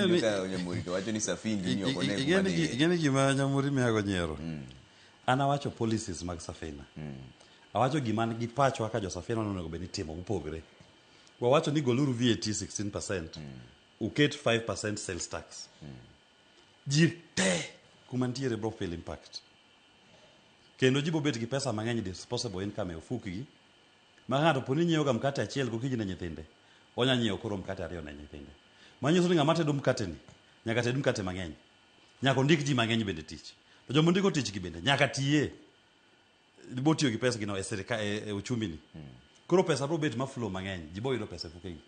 Ing'e ni- Awinjo ka Nyamori to wacho ni Safindi ni ok one kuma dhiye. Ing'e ni gima Nyamori miyago nyiero. An awacho policies mag Safina. Awacho gima an gi pachwa ka jo Safina onego bed ni timo mopogre. Wawacho ni goluru VAT 16%, uket 5% sales tax. Ji te kuma nitiere bro feel impact. Kendo ji bobet gi pesa mang'eny disposable income e ofukgi. Ma ng'ato po ni nyiewo ga mkate achiel gokinyi ne nyithinde, onya nyiewo koro mkate ariyo ne nyithinde. Manyiso ni ng'ama tedo mkate ni nyaka ted mkate mang'eny. Nyaka ondik ji mang'eny bende tich. To joma ondiko tich gi bende nyaka tiye. Bo tiyo gi pesa gino e sirika e, e uchumi ni. Koro pesa bro bet ma flow mang'eny, ji bo yudo pesa e fukegi.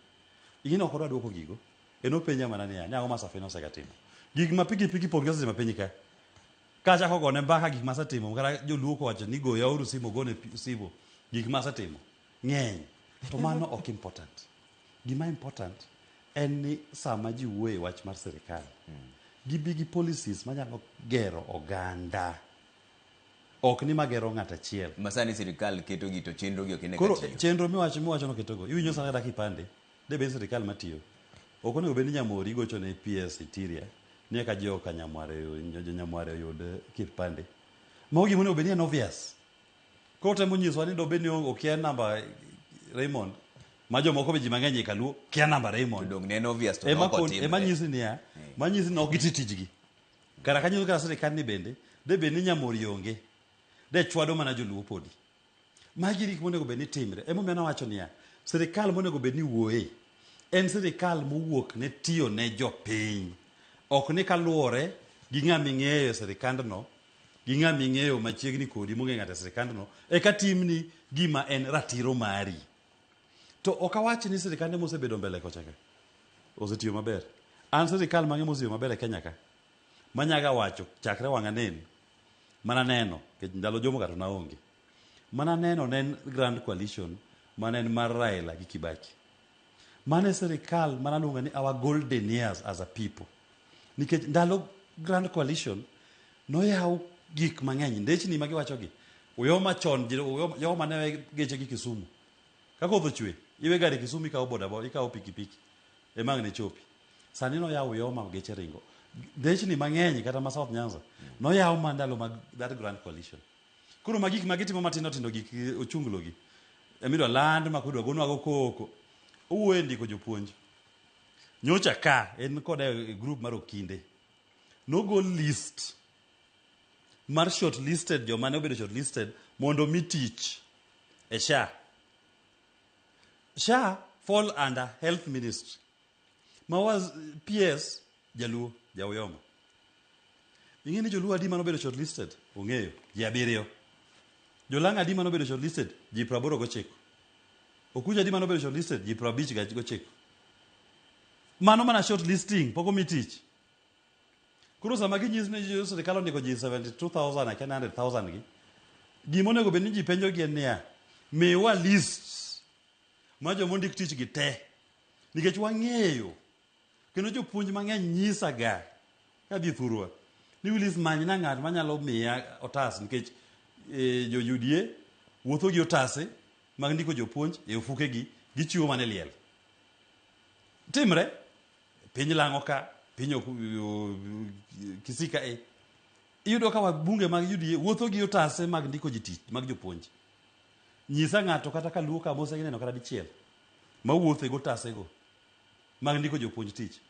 Ing'e ni ok odwa duoko gigo. En openja mana niya, ni ang'o ma Safina osegatimo? Gik ma pikipiki pong' osetimo e piny ka. Kachako gone mbaka gik masetimo, kata joluo kowacho ni goyauru simu, gone simu, gik masetimo ng'eny. To mano ok important. Gima important en ni sama ji wuoyo e wach mar sirikal, gibi gi policies manyalo gero oganda. Ok ni magero ng'at achiel. Ma sani sirikal keto gi to chenro gi ok ine ka Koro tiyo. chenro miwacho miwacho noketogo, iwinjo sana kata kipande, de bed sirikal matiyo. Ok onego bed ni Nyamori gocho ne PS Interior ni eka joka Nyamware jo Nyamware oyud kipande. Mago gima onego bed ni en obvious. Koro temo nyisowa ni dobed ni okia namba Raymond ma jomoko be ji mang'eny e kaluo kia namba To Raymond. dong' ne en obvious to Ema ne ok kon- otimre. ema nyisi niya, manyisi ni ok giti tijgi. Kara kanyo kata sirikal ni bende, de bed ni Nyamori onge, de chwado mana joluo podi. Magi gik monego bed ni timre. Emomiyo nawacho niya, sirikal monego bed ni wuoye en sirikal mowuok ne tiyo ne jopiny. Ok ni kaluwore gi ng'ama ing'eyo e sirikandno, gi ng'ama ing'eyo machiegni kodi mong'e ng'ato e sirikandno, eka timni gima en ratiro mari. To ok awach ni sirikande mosebedo mbele kocha ka osetiyo maber. An sirikal mang'e mosetiyo maber e Kenya ka, manyaga wacho chakre wang'a nen, mana neno, nikech ndalo Jomo kata naonge. Mana neno ne en Grand Coalition mane en mar Raila gi Kibaki. Mano e sirikal mane aluongo ni our golden years as a people. Nikech ndalo Grand Coalition noyaw gik mang'eny, ndechni ma giwachogi, Uyoma chon, Uyoma ne we geche gi Kisumu. Ka koth ochwe, iwe gari Kisumu ikawo boda boda, ikawo pikipiki ema ang' ne chopi. Sani noyaw Uyoma geche ringo. Ndechni mang'eny kata ma South Nyanza noyaw ma ndalo mag that Grand Coalition. Koro ma gik ma gitimo matindo tindo gik ochunglo gi. Emidwa land ma kudwa gonwa go koko. Owuoyo e ndiko jopuonj. Nyocha ka en koda e group mar Okinde. Nogol list mar shortlisted joma ne obedo shortlisted mondo mi tich e SHA. SHA fall under health ministry. Ma was PS Jaluo, ja Uyoma. Ing'e ni joluo adi mane obedo shortlisted? Ong'eyo, ji abiriyo. Jolang'o adi mane obedo shortlisted? Ji 89. Okucha adi mane obedo shortlisted? Ji 59. Mano mana shortlisting, pok omi tich. Koro sama ginyisi ni jo sirikal ondiko ji 72,000 akia 900,000 gi, gima onego bed ni ji penjo gi en niya, miwa list mar joma ondik tich gi te. Nikech wang'eyo kendo jopuonj mang'eny nyisa ga kadhi thurwa ni Willis manyna ng'at manyalo miya otas nikech e, jo UDA wuotho gi otase mag ndiko jopuonj e ofukegi gichiwo mana e liel. Timre piny lang'o ka piny Kisii ka e iyudo ka wabunge mag UDA wuotho gi otase mag ndiko ji tich mag jopuonj. Nyisa ng'ato kata ka luo ka moseneno kata dichiel mawuotho gi otasego mag ndiko jopuonj tich.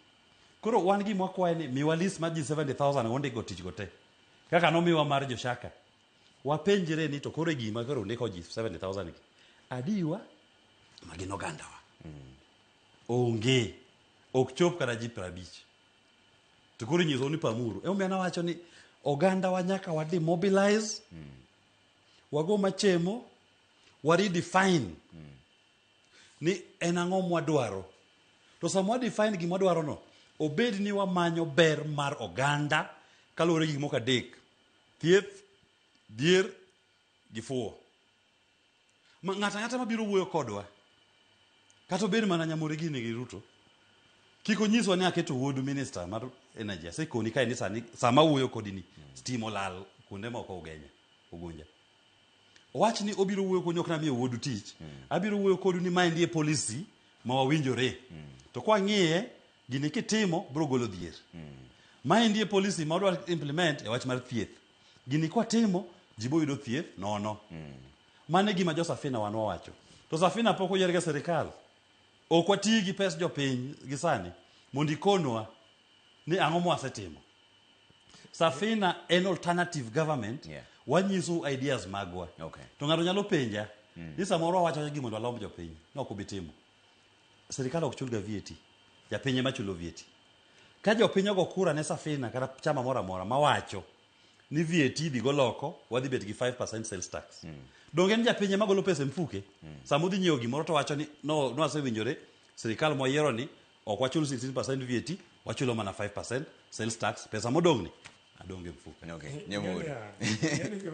Koro wan gima wakwaye ni miwa list mar ji 70,000 wondikgo tich go te. Kaka nomiwa mar Joshaka. Wapenjre ni to koro e gima koro ndiko ji 70,000 gi. Adiwa ma gin ogandawa. Onge. Ok chop kata ji 50. To koro inyisou ni pamuru. Emomiyo nawacho ni ogandawa nyaka wa demobilize, wago machemo, wa redefine ni en ang'o mwadwaro. To sama wa define gima wadwaro no, obed ni wamanyo ber mar oganda kaluwore gi gik moko adek. Thieth, dhier gi fuwo. Ma ng'ato ang'ata mabiro wuoyo kodwa, kata obed mana Nyamori gini gi Ruto, kik onyiswa ni aketo wuodu minister mar energy. Asekoni kae ni sani sama awuoyo kodi ni stima olal kuonde moko Ugenya, Ugunja. Owach ni obiro wuoyo kodu ok namiyo wuodu tich. Abiro wuoyo kodu ni maendi e policy ma wawinjore. To kwang'iye Gini kitimo biro golo dhier. Maendi e policy ma wadwa implement e wach mar thieth. Gini kwatimo ji bo yudo thieth nono. Mano e gima jo Safina wan wawacho. To Safina pok oyier ga sirikal. Ok wati gi pes jopiny gi sani mondo ikonwa ni ang'o mwasetimo. Safina en alternative government. Wanyiso ideas magwa. To ng'ato nyalo penja ni samoro wawacho gimondo walomb jopiny. No ok obi timo. Sirikal ok chul ga VAT. Japiny ema chulo VAT. Ka jopiny ogo kura ne Safina kata chama moro amora mawacho ni VAT idhi go loko, wadhi bet gi 5% sales tax. Donge en japiny ema golo pesa e mfuke? Sama odhi nyiewo gimoro to wacho ni no, nwasewinjore sirikal mwayiero ni ok wachul 16% VAT, wachulo mana 5% sales tax, pesa modong' ni adong' e mfuke. Okay, Nyamori. Ing'e niya, ing'e ni gima